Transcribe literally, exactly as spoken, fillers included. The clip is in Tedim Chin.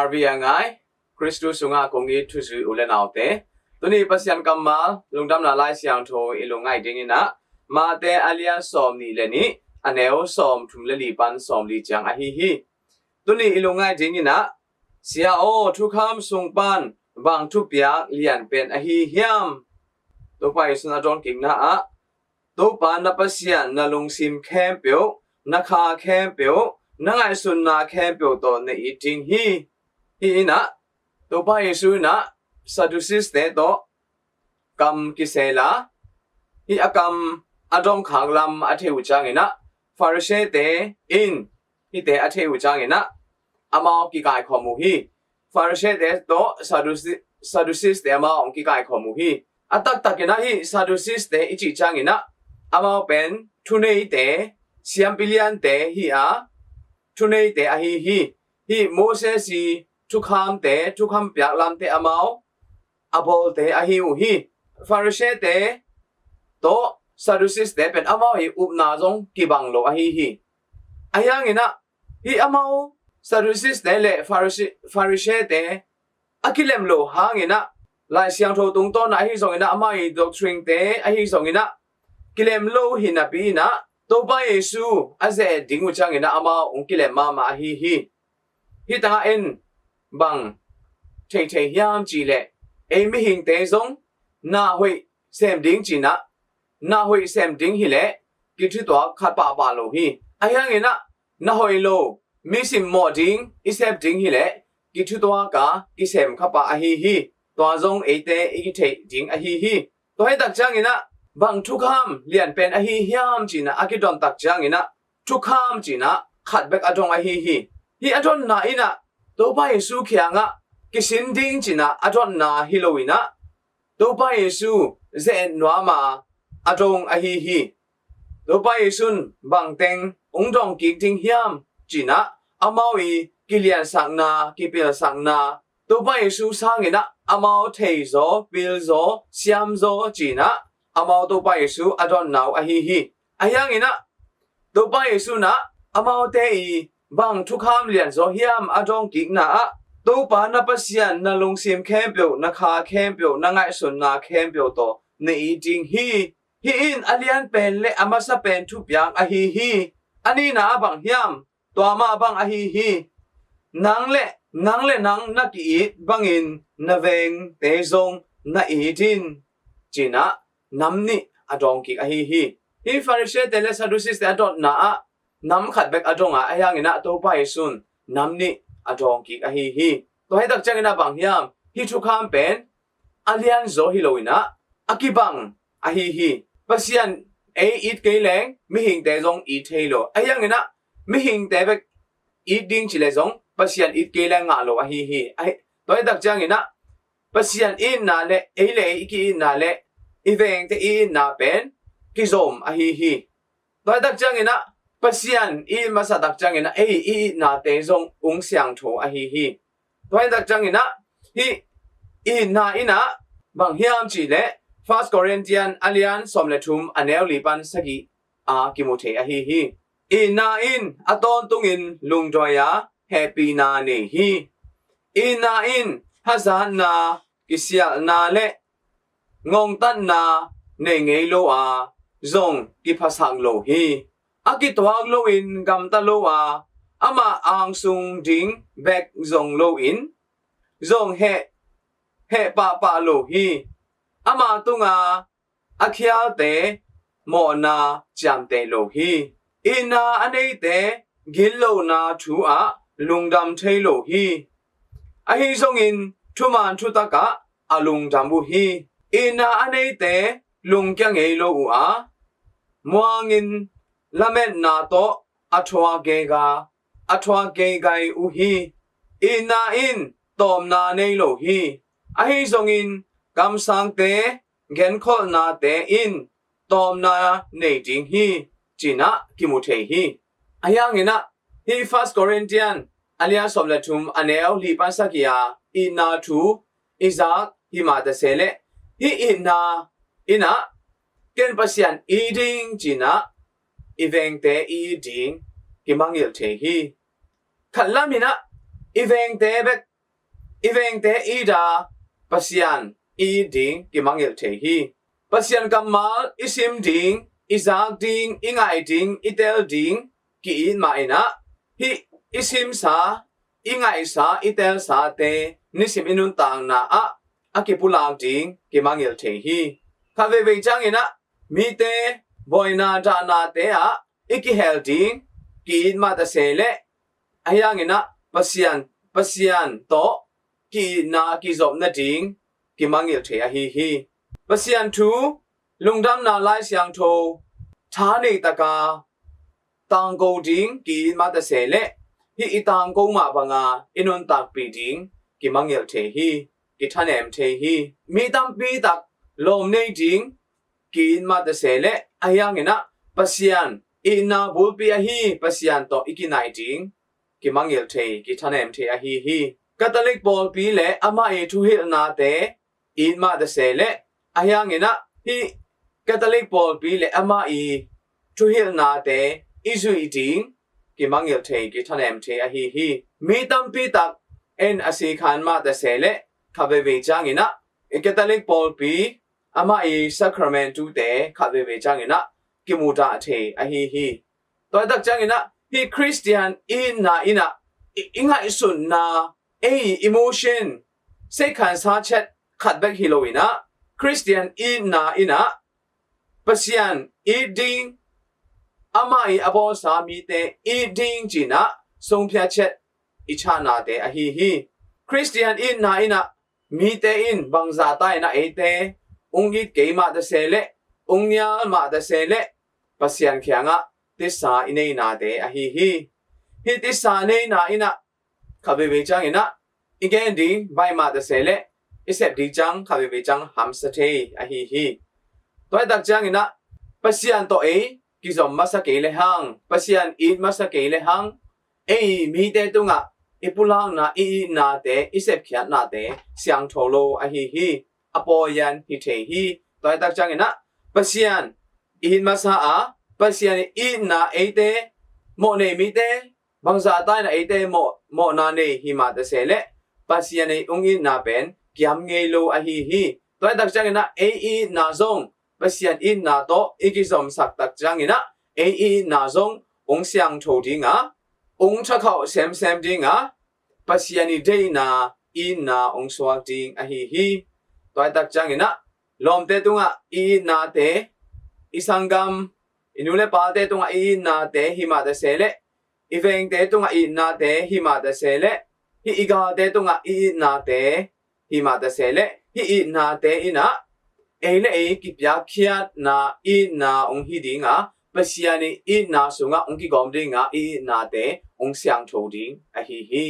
R V a ngai, Khristu sungah kong it thuzui u le naute, tuni Pasian kammal lungdamna Lai Siangtho i lungngaih dingin ah, Mate a lian sawm nih le nih, a neu sawm thum le li pan sawm li ciang ahi hi. Tuni i lungngaih dingin ah, Sia aw, thukham sung pan bang thupiak lian pen ahi hiam? Topa Jesu in a dawng kikna ah, Topa na Pasian na lungsim khempeuh, na kha khempeuh, na ngaihsunna khempeuh tawh na it ding hi. Hih in ah, Topa Jesu in ah Sadducees-te tawh kam kisel a, hih a kam a dawngkhak lam a theih uh ciangin ah, Pharisee-te in hihte a theih uh ciangin ah, amau kikaikhawm uh hi. Pharisee-te tawh Sadduce-, Sadducees-te amau hong kikaikhawm uh hi. A taktakin ah hih Sadducees-te i cih ciangin ah, amau pen thuneite, siampi liante hi a, thuneite ahi hi. Hih Moses i thukhamte, thukham piak lamte amau a bawlte ahi uh hi. Pharisee-te tawh Sadducees-te pen amau i upna zong kibang lo ahi hi. Ahi hangin ah, hih amau Sadducees-te le Pharisee-, Pharisee-te a kilem lo hangin ah, Lai Siangtho tungtawn ah ahi zongin ah, amau i doctrine-te ahi zongin ah, kilem lo hi napi in ah, Topa Jesu a ze-et ding uh ciangin ah amau hong kilem mahmah ahi hi. Hih tangah en bang theithei hiam cih leh, ei mihingte zong na hoih sem ding cih in ah, na hoih sem ding hi leh kithutuak khat pahpah lo hi. Ahi hangin ah, na hoih lo, mi simmawh ding i sep ding hi leh kithutuak a kisem khat pah ahi hi. Tua zong eite i kitheih ding ahi hi. Tua hi tak ciangin ah, bang thukham lian pen ahi hiam cih in ah a kidon tak ciangin ah, thukham cih in ah khat bek a dong ahi hi. Hih a donna in ah, Topa Jesu kiangah kisin ding cih in ah a donna hi lo in ah, Topa Jesu ze-et nuam a a dong ahi hi. Topa Jesu in bangteng hong dawng kik ding hiam cih in ah, amau i kiliansakna, kipilsakna, Topa Jesu sangin ah amau theizaw, pilzaw, siamzaw cih in ah, amau Topa Jesu a donna uh ahi hi. Ahi hangin ah, Topa Jesu in ah amaute i bang thukham lianzaw hiam a dawng kikna ah, Topa na Pasian na lungsim khempeuh, na kha khempeuh, na ngaihsunna khempeuh tawh na it ding hi. Hih in a lian pen le a masa pen thupiak ahi hi. A nihna ah bang hiam? Tua mah bang ahi hi. Nang le, nang le nang na ki-it bangin na vengte zong na it in, ci-in ah nam nih a dawng kik ahi hi. Hih Pharisee-te le Sadducees-te a dotna ah nam khat bek a dong a, ahi hangin ah Topa Jesu in nam nih a dawng kik ahi hi. Tua hi tak ciangin ah bang hiam? Hih thukham pen a lianzaw hi lo in ah, a kibang ahi hi. Pasian ei it kei leng mihingte zong it thei lo. Ahi hangin ah mihingte bek it ding ci le zong Pasian it kei leng ngah lo ahi hi. Ahi, tua hi tak ciangin ah Pasian itna le ei le ei i ki-itna le i vengte i itna pen kizom ahi hi. Tua hi tak ciangin ah Pasian i it masa tak ciangin ah ei i itnate zong ung siangtho ahi hi. Tua hi tak ciangin ah hih itna in ah bang hiam cih leh First Corinthian a lian sawm le thum a neu li pan sagih a kimu thei ahi hi. Itna in a tawntungin lungdawi a hehpihna nei hi. Itna in hazatna, kisialhna le ngongtatna nei ngei lo a, zong kiphasak lo hi. A kituak loin gamta lo a, amah angsung ding bek zong loin, zong heh, heh pahpah lo hi. Ama tunga a khialte mawhna ciamteh lo hi. Itna a neite gitlohna thu ah lungdam thei lo hi. Ahi zongin thuman thutak ah a lungdam uh hi. Itna a neite lungkia ngei lo uh a, muangin lametna tawh a thuak geiga, a thuak geigai uh hi. Itna in tawpna nei lo hi. Ahi zongin kamsangte genkholhnate in tawpna nei ding hi, ci-in ah kimu thei hi. Ahi hangin ah hih First Corinthian a lian sawm le thum a neu li pan sagih a itna thu i zak hi mah ta se leh, hih itna in ah ken Pasian it ding ci-in ah i vengte i it ding kimangngilh thei hi. Khat lam in ah i vengte bek, i vengte it a Pasian i it ding kimangngilh thei hi. Pasian kammal i sim ding, i zak ding, i ngai ding, i tel ding ki-it mah in ah, hih i simsa, i ngaihsa, i telsate nisim i nuntakna ah a kipulak ding kimangngilh thei hi. Khat veivei ciangin ah mite buaina dahnate ah i kihel ding ki-it mah ta se leh, ahi hangin ah Pasian, Pasian tawh ki-itna kizopna ding kimangngilh thei ahi hi. Pasian thu, lungdamna Lai Siangtho tha nei taka tangko ding ki-it mah ta se leh, hih i tangko mah banga i nuntakpih ding kimangngilh thei hi, kithanem thei hi. Mi tampi tak lawm nei ding ki-it mah ta se leh, ahi hangin ah Pasian itna bulpi ahi Pasian tawh i kinai ding kimangngilh thei, kithanem thei ahi hi. Catholic pawlpi le amah i thuhilhnate it mah ta se leh, ahi hangin ah hih Catholic pawlpi le amah i thuhilhnate i zuih ding kimangngilh thei, kithanem thei ahi hi. Mi tampi tak en a sikhan mah ta se leh, khat veivei ciangin ah i Catholic pawlpi amah i sacrament-ute khat veivei ciangin ah kimudah thei ahi hi. Tua tak ciangin ah hih Khristian itna in ah i, i ngaihsutna, ei emotion, seikhansa chet khat bek hi lo in ah, Khristian itna in ah Pasian it ding, amah i a bawlsa mite it ding ci-in ah sungphia chet i chahnate ahi hi. Khristian itna in ah mite in bangzah ta in ah eite ung it kei mah ta se leh, ung nial mah ta se leh, Pasian kiangah tisa i neinate ahi hi. Hih tisa neina in ah khat veivei ciangin ah i gen ding baih mah ta se leh, i sep ding ciang khat veivei ciang hamsa thei ahi hi. Tua tak ciangin ah Pasian tawh ei kizom masa kei le hang, Pasian it masa kei le hang, ei mite tungah i pulakna, i itnate, i sepkhiatnate siangtho lo ahi hi. A pawi-in hi thei hi. Tua tak ciangin ah Pasian it masa a, Pasian i itna eite, mawh nei mite, bangzah ta in ah eite mawh, mawhna nei hi mah ta se leh, Pasian i ung itna pen kiam ngei lo ahi hi. Tua tak ciangin ah ei itna zong Pasian itna tawh i kizomsak tak ciangin ah ei itna zong ung siangtho ding a, ung thakhauh semsem ding a, Pasian i deihna itna ung suak ding ahi hi. Tua tak ciangin ah lawmte tungah i itnate, i sanggam, i nu le pate tungah i itnate hi mah ta se leh, i vengte tungah i itnate hi mah ta se leh, hih i galte tungah i itnate hi mah ta se leh, hih itnate in ah ei le ei kipiakkhiatna itna ung hi ding a, Pasian i itna sungah ung kigawm ding a, i itnate ung siangtho ding ahi hi.